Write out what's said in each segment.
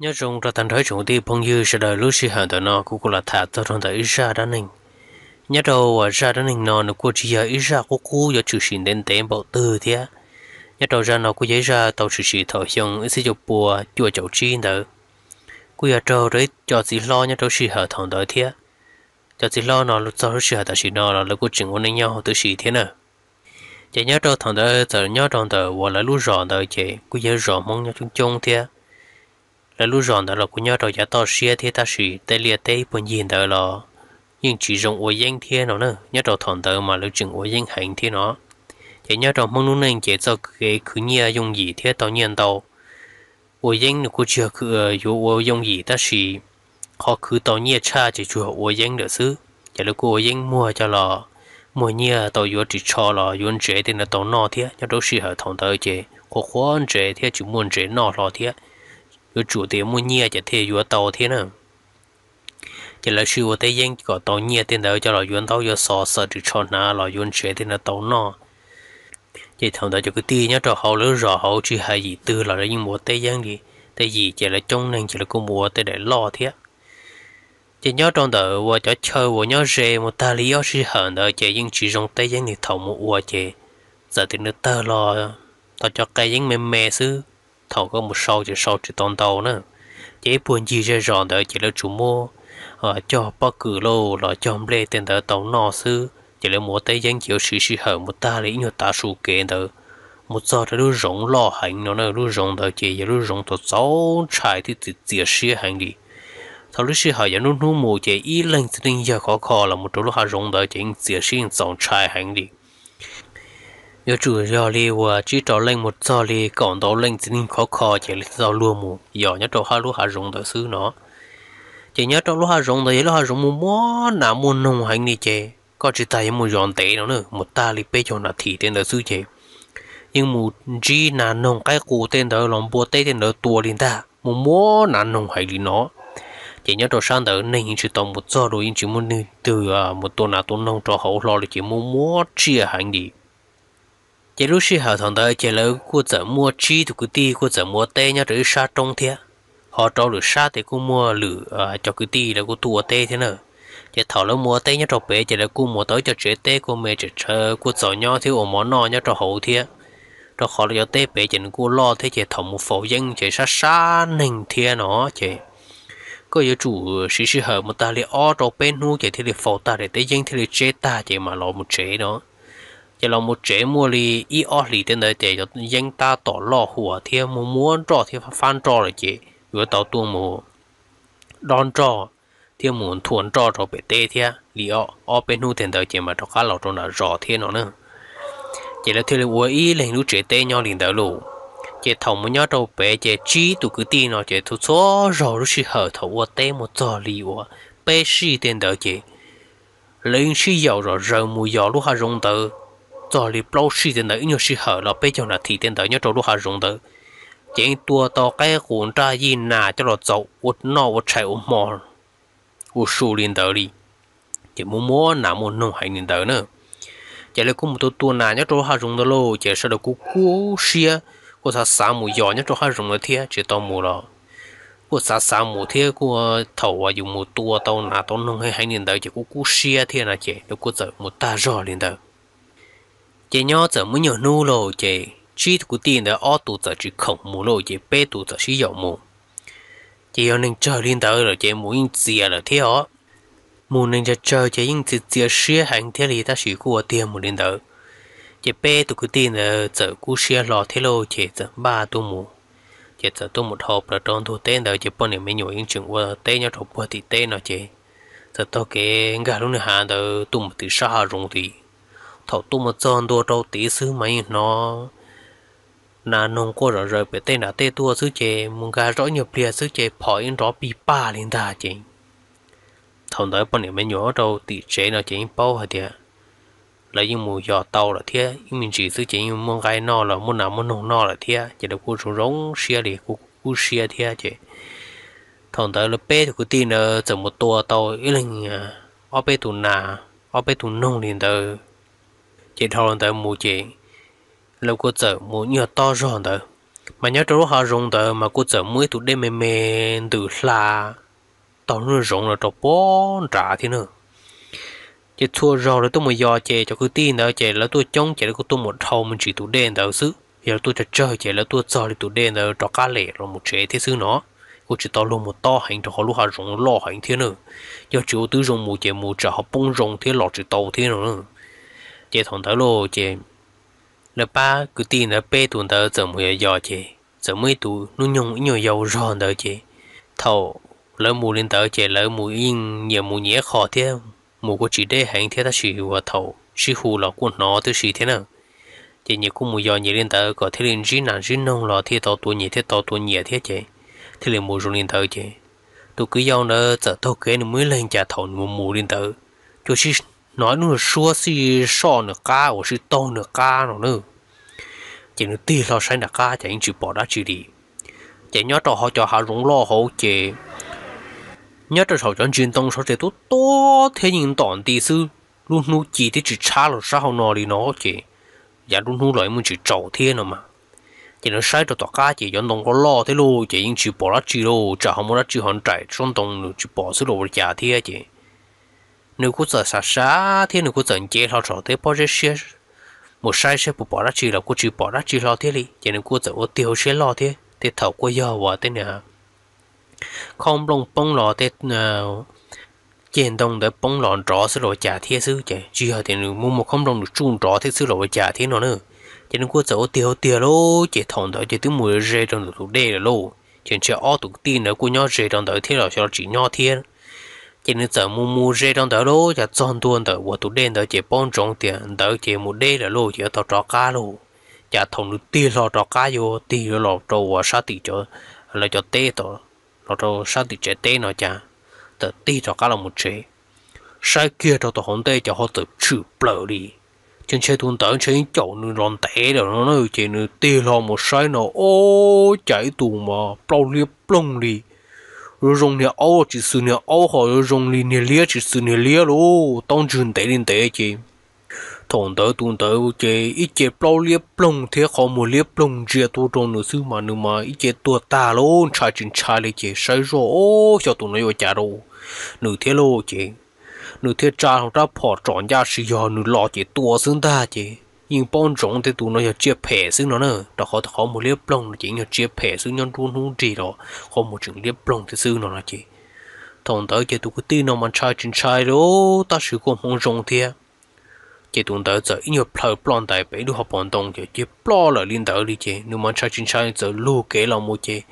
Nyob zoo rau tag nrho ib tsoom kwv tij phooj ywg sawv daws. Lub sij hawm ntawm no kuv kuj los tham txog rau ntawm ib zaj dab neeg. Nyob rau uas zaj dab neeg no nws kuj tsis yog ib zaj qub qub yuav tshwm sim ntev ntev npaum twg thiab. Nyob rau zaj no kuj yog ib zaj tau tshwm sim thaum xyoo ib txhiab cuaj pua cuaj caum tsib ntawd. Kuj yog raug rau ib co txiv hlob nyob rau lub sij hawm thaum ntawd thiab. Cov txiv hlob no txog lub sij hawm tam sim no los lawv kuj tseem ua neej nyob huv tib si thiab na. Ces nyob rau thaum ntawd txawm nyob rau ntawm uas lawv lub zos ntawd ces kuj yog zos Hmoob nyob coob coob thiab. Lawv lub zos ntawd los kuj nyob rau yav toj siab thiab, tab sis tej liaj teb ib puag ncig ntawd los yeej tsis zoo ua yeeb thiab no na. Nyob rau thaum ntawd mas lawv tseem ua yeeb heev thiab no. Ces nyob rau Hmoob lub neej ces txoj kev khwv nyiaj yooj yim thiab tau nyiaj ntau. Ua yeeb nws kuj tsis yog yuav ua yooj yim, tab sis qhov khwv tau nyiaj tshaj ces tsuas yog ua yeeb lawm xwb. Ces lawv kuj ua yeeb muag coj los muag nyiaj tau yuav ris tsho los yuav ntsev tej ntawd tau noj thiab. Nyob rau lub sij hawm thaum ntawd ces qhuav qhuav ntsev thiab tsis muaj ntsev noj hlo thiab, yuav tsum tias muaj nyiaj ces thiaj yuav tau thiab na. Ces lawv sib ua teb yeeb kom tau nyiaj tej ntawd coj los yuav ntaub yuav xov, xaws ris tsho hnav los yuav ntsev tej ntawd tau noj. Ces thaum ntawd cov kwv tij nyob rau hauv lawv lub zos hauv tsis hais yim twg los lawv yeej mus ua teb yeeb li. Tej yim ces lawv coob neeg ces lawv kuj mus ua tej daim loj thiab. Ces nyob rau ntawm uas cov chaw uas nyob ze mus tag li ob sij hawm ntawd ces yeej tsis zoo teb yeeb li. Thaum mus ua ces txawm tias nws tawg los tau cov qe yeeb me me xwb, thaum koj mus sau ces sau tsis tau ntau na. Ces ib puag ncig zej zos ntawd ces lawv tsuas muab cog pob kws lauj los cog nplej tej ntawd tau noj xwb. Ces lawv mus ua teb yeeb ces yuav siv sij hawm mus tag li ib nyuag tav su kev ntawd mus txog rau lub zoov loj heev no na. Lub zoov ntawd ces yog lub zoov txaus txaus ntshai thiab txias txias siab heev li. Thaum lub sij hawm yog hnub hnub mus ces ib leeg txiv neej yawg khov kho los mus rau lub hav zoov ntawd ces yeej txias siab yeej txaus ntshai heev li. Yuav tsum yog li uas tsib rau leej mus txog li kaum ntau leej txiv neej khov kho ces thiaj tau luag mus yos nyob rau hauv lub hav zoov ntawd xwb no. Ces nyob rau lub hav zoov ntawd yog lub hav zoov muaj muaj nas muaj noog heev li ces koj tsis tas yuav mus yos ntev no na, mus tag li peb caug nas this tej ntawd xwb ces yeej mus ntsib nas noog qaib qus tej ntawd los npua teb tej ntawd tua li ntag, muaj muaj nas noog heev li no. Ces nyob rau sab ntawd neeg yeej tsis tau mus txog dua, yeej tsis muaj neeg twg mus tua nas tua noog rau hauv hlo li ces muaj muaj tsiaj heev li. Ces lub sij hawm thaum ntawd ces lawv kuj txawm muaj tsib tus kwv tij kuj txawm mus ua teb nyob rau ib sab roob thiab. Ho rau lwm sab ces kuj muaj lwm cov kwv tij lawv kuj tuaj ua teb thiab na. Ces thaum lawv mus ua teb nyob rau pem ces lawv kuj mus tau ib co tsev teb kuj me tsem tsawv kuj txaus nyob thiab ua mov noj nyob rau hauv thiab. Rau qhov lawv cov teb pem ces nws kuj loj thiab ces thaum mus faus yeeb ces sab sab neeg thiab no ces koj yuav tsum siv sij hawm mus tag li ob rau peb hnub ces thiaj li faus tag daim teb yeeb thiaj li tseb tag ces mam los mus tsev no. Ces los mus tsev muaj li ib ob hlis tej ntawd ces cov yeeb tab tom loj huam thiab muaj muab nroj thiab fab nroj lawm ces yuav tau tuaj mus dob nroj thiab mus nthua nroj rau pem teb thiab li ob peb hnub tej ntawd ces mam rov qab los rau nram zos thiab no na. Ces lawv thiaj li ua ib leeg lub tsev teb nyob li ntawd lauj. Ces thaum mus nyob rau pem ces tsib tus kwv tij no ces txhua txhua zaug lub sij hawm thaum ua teb mus txog li uas peb sij tej ntawd ces lawv yeej sib yaum zom zaws mus yos lub hav zoov ntawd. Txog li plaub sij tej ntawd ib nyuag sij hawm los peb caug nas this tej ntawd nyob rau lub hav zoov ntawd ces yeej tua tau qaib qus nraj yij nas coj los txaus ua noj ua tshais ua hmo ua su li ntawd li. Ces muaj muab nas muaj noog heev li ntawd na. Ces lawv kuj mus tua tua nas nyob rau lub hav zoov ntawd lauj ces sawv daws kuj kub siab, kuj xav xav mus yos nyob rau hav zoov ntawd thiab tsis tau mus los kuj xav xav mus thiab kuj thaum uas yus mus tua tau nas tau noog heev heev li ntawd ces kuj kub siab thiab no ces lawv kuj txawm mus tag zog li ntawd. Ces nyob txawm muaj ib nyuag hnub lauj ces tsib tus kwv tij ntawd ob tus txawm tsis khoom mus lauj ces peb tus txawm sib yaum mus. Ces yog neeg tsawg li ntawd lawm ces mus yeej txias lawm thiab os. Mus neeg tsawg tsawg ces yeej txias txias siab heev thiab li tab sis kuj ua tiag mus li ntawd. Ces peb tus kwv tij ntawd txawm kub siab hlo thiab lauj ces txawm npaj tuaj mus. Ces txawm tuaj mus dhau plaws rau ntug teb ntawd ces poj niam me nyuam yeej tseem ua teb nyob rau puag tim teb no ces txawm taug kev nkag lub niag hav ntawd tuaj mus tim sab hav zoov tid. Thaum tuaj mus txog ntua rau tid xwb mas yeej hnov nas noog quaj zom zaws pem tej nram tej tuaj xwb ces mus nkag zoj ib nyuag pliag xwb ces phom ib nrov pig pag li ntag ces thaum ntawd poj niam me nyuam rau tim tsev no ces yeej paub hais tias lawv yeej mus yos tau lawm thiab ib me ntsis xwb ces yeej muaj nqaij noj los muaj nas muaj noog noj lawm thiab ces lawv kuj zoo zoo siab li kuj kub siab thiab ces thaum ntawd lawv peb tus kwv tij ntawd txawm mus tua tau ib leeg ob peb tus nas ob peb tus noog li ntawd. Ces dhau ntawd mus ces lawv kuj txawm mus nyuag tob zog ntawd. Mas nyob rau lub hav zoov ntawd mas kuj txawm muaj ib tug dej me me ntws hla taug lub zoov los rau puag nrad thiab na. Ces txhua zaug lawv tuaj mus yos ces cov kwv tij ntawd ces lawv tuaj coob ces lawv kuj tuaj mus dhau me ntsis tus dej ntawd xwb. Yog lawv tuaj tsawg tsawg ces lawv tuaj txog li tus dej ntawd rov qab lem los mus tsev thiab xwb no. Kuj tsis tau luag mus tob heev rau qhov lub hav zoov loj heev thiab na. Yog tsis ua tib zoo mus ces mus tsam ho poob zoo thiab los tsis tau thiab no. Ces thaum ntawd lauj ces lawv pab kwv tij ntawd peb tus ntawd txawm mus yos yos ces txawm muaj ib tug hnub nyoog ib nyuag yau zog ntawd ces thaum lawv mus li ntawd ces lawv mus yeej nyias mus nyias qho thiab, mus kuj tsis deb heev thiab tab sis uas thaum sib hu los kuj hnov tib si thiab na. Ces nyias kuj mus yos nyias li ntawd kom thiaj li ntsib nas ntsib noog los thiaj tau tua nyias thiab tau tua nyias thiab ces thiaj li mus zoo li ntawd ces tus kwv yau ntawd txawm taug kev nws mus ib leeg cas thaum nws mus mus li ntawd, cia li hnov ib lub suab xij soj nws qab uas sib taug nws qab no na. Ces nws tig hlo saib nram qab ces yeej tsis pom dab tsi li. Ces nyob rau hauv cov hav zoov loj hauv ces nyob rau saum cov ntsis ntoo saud ces tuab tuab thiab yeej ntom nti xwb, lub hnub ci twb tsis tshab los sab hauv no li no ces yav lub hnub los yeej muaj ntsis tsaus thiab no mas. Ces nws saib rau tom qab ces cov ntoo loj loj thiab lauj ces yeej tsis pom dab tsi lauj, tsam ho muaj dab tsi ho nraim tsob ntoo nws tsis pom xwb los ua cas thiab ces nws kuj txawm xav xav thiab nws kuj txawm nce hlo saum tej pob zeb siab mus saib saib puas pom dab tsi los kuj tsis pom dab tsi hlo thiab li ces nws kuj txawm ua tiag ua siab loj thiab tej thaum kuj yog uas tej niag khob nplooj poob los tej ceg ntoo ntawd poob los nrov xwb los ua cas thiab xwb ces tsis yog tias nws muaj muaj khob nplooj nws tsuj nrov thiab xwb los ua cas thiab no na. Ces nws kuj txawm ua tiag ua tiag lauj ces thaum ntawd ces twb mus ze rau ntawm tus dej lawm lauj ces ntshe ob tus kwv tij ntawd kuj nyob ze rau ntawd thiab los xyov tsis nyob thiab. Ces nws txawm mus mus ze rau ntawd lauj, cas txog ntua ntawm uas tus dej ntawd ces paub ntsoov tias ntawd ces mus deb lawm lauj ces yuav tau rov qab lauj. Cas thaum nws tig hlo rov qab yuav tig yuav los rau uas sab tim cov, lawv cov teb, los rau sab tim tsev teb no cas txawm tig rov qab los mus tsev, saib kiag rau tom hauv ntej ces ho txawm tshwm plaws li. Ces ntshe tus ntawd ntshe yeej caum nws los ntev lawm no na ces nws tig hlo mus saib no ob, cas ib tug mas plaub liab ploog li. Yuav zoo niag aub tsis xws niag aub ho yuav zoo li niag liab tsis xws niag liab lauj, taub ntswg ntev li ntev ces thaum ntawd tus ntawd ces ib ce plaub liab ploog thiab qhov muag liab ploog ntsia tuaj rau nws xwb mas nws mas ib ce tuag tag lauj, ntshai tsis ntshai li ces saib zoj ob, xyov tus no yuav ua cas rau nws thiab lauj ces nws thiaj tsa hlo rab phom tsom ncaj, tsis yog nws los ces tua xwb ntag ces yeej paub ntsoov tias tus no yog tsiaj phem xwb no na, rau qhov qhov muag liab ploog no ces yeej yog tsiaj phem xwb, nyob nruab hnub nrig los qhov muag tseem liab ploog thiab xwb no no ces thaum ntawd ces tus kwv tij no mas ntshai tsis ntshai li tab sis kuj hmoov zoo thiab. Ces tus ntawd txawm ib nyuag plhaw ploj ntais pem ib lub hauv paus ntoo ces cia ploj lawm li ntawd li ces nws mas ntshai tsis ntshai txawm lug kev los mus ces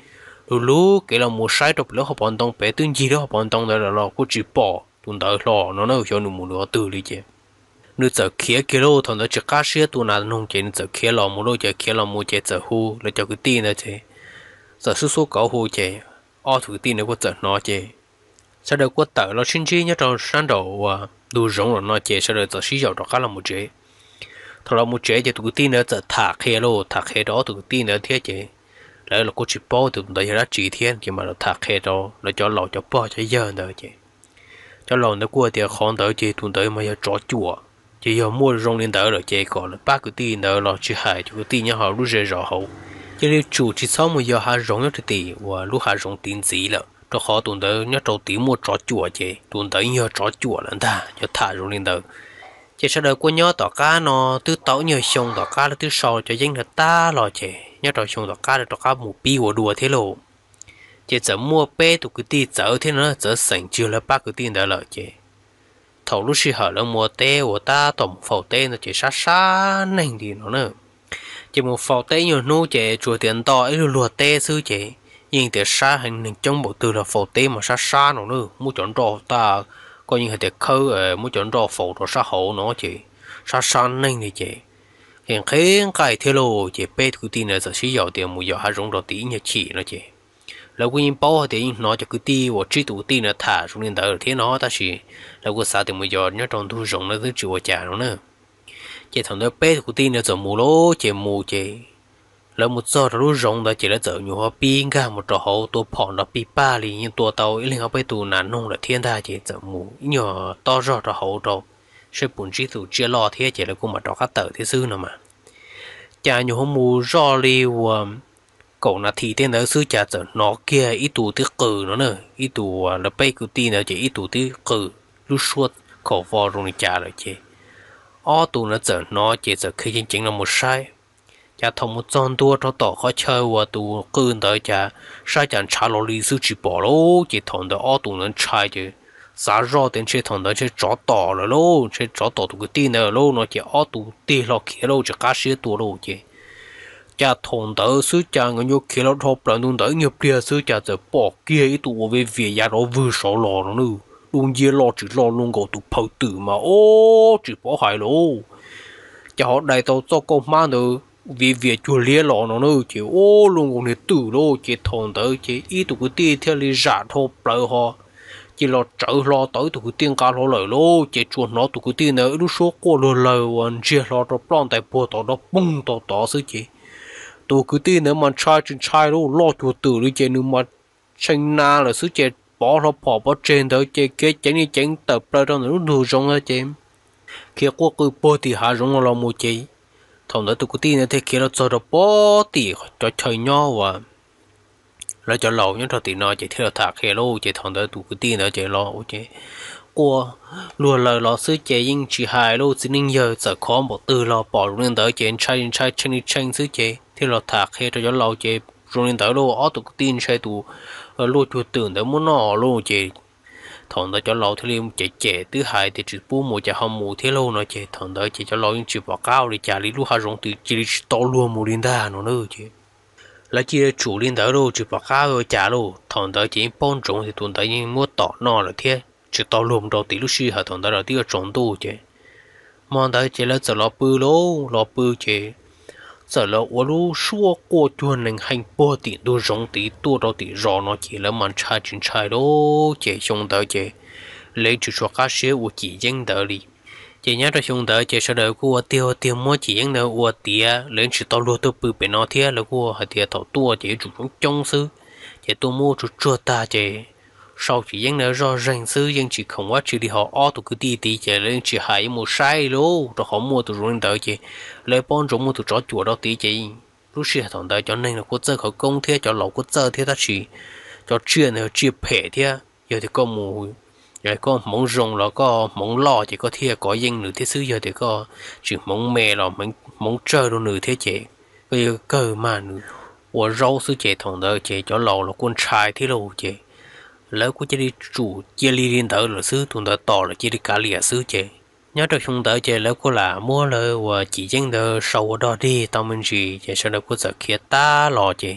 lug lug kev los mus saib rau pem lub hauv paus ntoo pem twb ncig lub hauv paus ntoo ntawd lawm los kuj tsis pom tus ntawd hlo no na, xyov nws mus lawm qhov twg li ces nws txawm khiav kiag lauj, thaum ntawd tsis qab siab tua nas noog ces nws txawm khiav los mus lauj, ces khiav los mus ces txawm hu lawv cov kwv tij ntawd ces txawm xub xub kauv hu ces ob tug kwv tij ntawd kuj txawm hnov ces sawv daws kuj tawm los sib ntsib nyob rau sab nraum uas ntug zoov lawm no ces sawv daws txawm sib yaum rov qab los mus tsev. Thaum los mus tsev ces tus kwv tij ntawd txawm tham qhia lauj, tham qhia rau ob tug kwv tij ntawd thiab ces lawv los kuj tsis paub tus ntawd yog dab tsi thiab ces mam los tham qhia rau lawv cov laus cov pog cov yawg ntawd ces cov laus ntawd kuj tias qhov ntawd ces tus ntawd mas yog tsov cuam, ces yog muaj zoo li ntawd lawm ces kom lawv pab kwv tij ntawd los tsis hais cov kwv tij nyob hauv lub zej zos hauv cia li tsum tsis txhob mus yos hav zoov nyob rau tim uas lub hav zoov tid ntxiv lawm, rau qhov tus ntawd nyob rau tid muaj tsov cuam ces tus ntawd yeej yog tsov cuam lawm ntag, yog tham zoo li ntawd. Ces sawv daws kuj nyob tom qab no twb tau ib nyuag xyoo tom qab lawv twb sau cov yeeb no tag los ces nyob rau xyoo tom qab lawv rov qab mus pib ua dua thiab lauj. Ces txawm muaj peb tus kwv tij txawv thiab no, txawv xeem tsis yog lawv pab kwv tij ntawd lawm ces thaum lub sij hawm lawv mus ua teb uas tab tom mus faus teb no ces sab sab neeg li no na. Ces mus faus teb ib nyuag hnub ces tsuas tias nto ib lub luag teb xwb ces yeej tias sab heev, neeg coob npaum twg los faus teb mas sab sab no na, muab cov nroj tag, koj yeej hais tias khawb, muab cov nroj faus rau sab hauv no ces sab sab neeg li ces nqhis nqhis nqaij thiab lauj. Ces peb tus kwv tij ntawd txawm sib yaum tias mus yos hav zoov rau tim ib nyuag chim no ces lawv kuj yeej paub hais tias yeej hnov cov kwv tij uas tsib tus kwv tij ntawd tham zoo li ntawd thiab no tab sis lawv kuj xav tias mus yos nyob rau ntug zoov no twb tsis ua cas no na. Ces thaum ntawd peb tus kwv tij ntawd txawm mus lauj, ces mus ces lawv mus txog rau lub zoov ntawd ces lawv txawm nyuam qhuav pib nkag mus rau hauv tua phom nrog pij paj li, yeej tua tau ib leeg ob peb tus nas noog lawm thiab ntag ces txawm mus ib nyuag tob zog rau hauv rau saib puas ntsib tus tsiaj loj thiab ces lawv kuj mam rov qab tawm thiab xwb no mas. Cas nyuam qhuav mus zoj li uas kaum nas this tej ntawd xwb cas txawm hnov kiag ib tug tib qw no na, ib tug lawv peb kwv tij ntawd ces ib tug tib qw lub suab khaum vos zoo li cas lawm ces ob tug ntawd txawm hnov ces txawm khiav ceev ceev los mus saib. Cas thaum mus txog ntua rau tom qhov chaw uas tus qw ntawd cas saib cas ntshav los li xwb tsis pom lauj. Ces thaum ntawd ob tug ntawd ntshai ces xav zoj tias ntshe thaum ntawd ntshe tsov tom lawm lauj, ntshe tsov tom tus kwv tij ntawd lauj no ces ob tug tig hlo khiav lauj, tsis qab siab tua lauj ces cas thaum ntawd xwb cas nkawd nyuam khiav los dhau plaws ntu ntawd ib nyuag pliag xwb cas txawm pom kiag ib tug ua viv vias ya rov vwg saud los no na, lub ncej loj tsis loj luaj nkaus tus phaw twm mas ob tsis pom hais lauj. Cas ho dai tau txoj kauj hmab ntawd viv vias cuag liab los no na ces ua luaj nkaus niag twm lauj. Ces thaum ntawd ces ib tug kwv tij thiaj li zam dhau plaws ho cia los tsawv hlo tau ib tug kwv tij nqa hlo lawm lauj. Ces tsuas hnov tus kwv tij ntawd ib lub suab quaj luag lawg uas ntsiag hlo rau ploj ntais puag tod rov poog tau tod xwb ces tus kwv tij ntawd mas ntshai tsis ntshai lauj, loj cuag twm li ces nws mas tshee na lawm xwb ces pov hlo phom pov tseg ntawd ces khiav ceev li ceev tawm plaws rau ntawm lub ntug zoov ntawd ces khiav quaj qw puag tim hav zoov no los mus ces thaum ntawd tus kwv tij ntawd thiaj khiav los txog rau puag tim cov chaw nyob uas lawv cov laus nyob rau tim no ces thiaj los tham qhia lauj. Ces thaum ntawd tus kwv tij ntawd ces los ces quaj luag lawg los xwb ces yeej tsis hais lauj, txiv neej yawg txawm khov npaum twg los pom zoo li ntawd ces ntshai ntshai tshee li tshee xwb ces thiaj los tham qhia rau cov laus ces zoo li ntawd lauj, ob tug kwv tij ntshai tus luaj cuag twm ntawd muab noj lauj. Ces thaum ntawd cov laus thiaj li cem cem twb hais tias tsis pub mus ces ho mus thiab lauj no ces thaum ntawd ces cov laus yeej tsis pom qab ua li cas li, lub hav zoov twb cia li tsis tau luag mus li ntag no na ces lawv cia li tsum li ntawd lauj, tsis pom qab ua cas lauj. Thaum ntawd ces yeej paub ntsoov tias tus ntawd yeej muab tom noj lawm thiab tsis tau luag mus rau tim lub sij hawm thaum ntawd los twb yuav tsaus ntuj ces hmo ntawd ces lawv txawm los pw lauj, los pw ces txawm los ua lub suab quaj cuag nees heev puag tim ntug zoov tid tuaj rau tim zos no ces lawv mas ntshai tsis ntshai lauj. Ces xyoo ntawd ces lawv tsis tshua qab siab ua cim yeeb ntawd li. Ces nyob rau xyoo ntawd ces sawv daws kuj ua tiag ua tiag muab cim yeeb ntawd ua tiav, lawv tsis tau luag tuaj pw pem no thiab, lawv kuj hais tias thaum tuaj ces yuav tsum coob coob xwb, ces tuaj muab tsuag tsuag tag ces sau cim yeeb ntawd zoj zeeg xwb, yeej tsis khoom dab tsi li. Ho ob tug kwv tij tid ces lawv yeej tsis hais yuav mus saib lauj, rau qhov muaj tus zoo li ntawd ces lawv paub ntsoov muaj tus tsov cuam rau tid ces lub sij hawm thaum ntawd cov neeg los kuj txawj khawv koob thiab cov laus kuj txawj thiab, tab sis cov tsiaj ntawd yog tsiaj phem thiab, yog tias koj mus, yog koj hmoov zoo los koj hmoov loj ces koj thiaj kov yeej nws thiab xwb, yog tias koj tsis hmoov me los hmoov tsawg rau nws thiab ces koj yuav kawg mag nws ua zaub xwb. Ces thaum ntawd ces cov laus los kuj ntshai thiab lauj, ces lawv kuj cia li tsum cia li li ntawd lawm xwb, tus ntawd tom lawm cia li kav liam xwb. Ces nyob rau xyoo ntawd ces lawv kuj lam muab lawv uas cim yeeb ntawd sau ua dog dig tau me ntsis ces sawv daws kuj txawm khiav tag los ces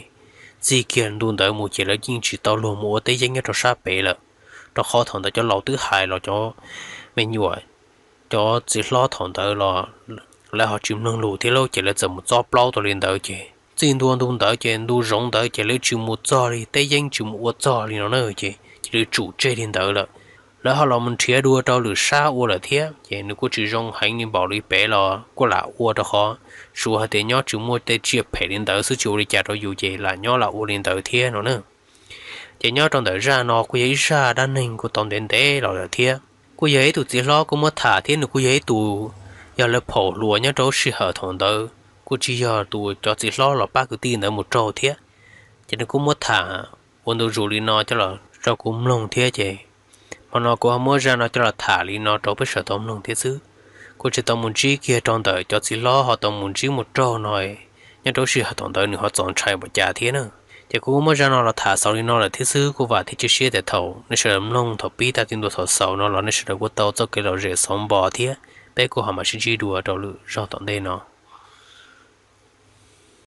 txij kiag ntu ntawd mus ces lawv yeej tsis tau luag mus ua teb yeeb nyob rau sab pem lawm, rau qhov thaum ntawd cov laus twb hais los cov me nyuam, cov txiv hlob thaum ntawd los lawv ho tsis mloog lus thiab lauj, ces lawv txawm mus txob plaub tau li ntawd ces txij ntua ntu ntawd ces ntu zoov ntawd ces lawv tsis mus txog li, teb yeeb tsis mus ua txog li no na, ces cia li tsum tseg li ntawd lawm. Lawv ho los mus nrhiav dua rau lwm sab ua lawm thiab ces nws kuj tsis zoo heev li npaum li pem los kuj lam ua, rau qhov tsuas hais tias nyob tsis muaj tej tsiaj phem li ntawd xwb, tsis ua li cas rau yus ces lam nyob lam ua li ntawd thiab no na. Ces nyob rau ntawm zaj no kuj yog ib zaj dab neeg kuj tau ntev ntev los lawm thiab, kuj yog ib tug txiv hlob kuj muab tham thiab nws kuj yog ib tug, yog lawv phaum hluas nyob rau sij hawm thaum ntawd, kuj tsis yog tus cov txiv hlob los pab kwv tij ntawd mus raug thiab. Ces nws kuj muab tham ua ntu zus li no coj los rau kuv mloog thiab ces hmo no kuv ho muab zaj no coj los tham li no rau peb sawv tau mloog thiab xwb. Kuj tsis tau mus ntsib kiag rau ntawm cov txiv hlob ho tau mus ntsib mus raug no, nyob rau sij hawm thaum ntawd nws ho txaus ntshai npaum cas thiab na. Ces kuv kuj muab zaj no los tham xaus li no lawm thiab xwb, kuj vam thiab cia siab tias thaum nej sawv daws mloog thaum pib tag ntua thaum xaus no los nej sawv daws kuj tau txoj kev lom zem xauv npo thiab peb kuj ho mam sib ntsib dua rau lwm zaj tom ntej no.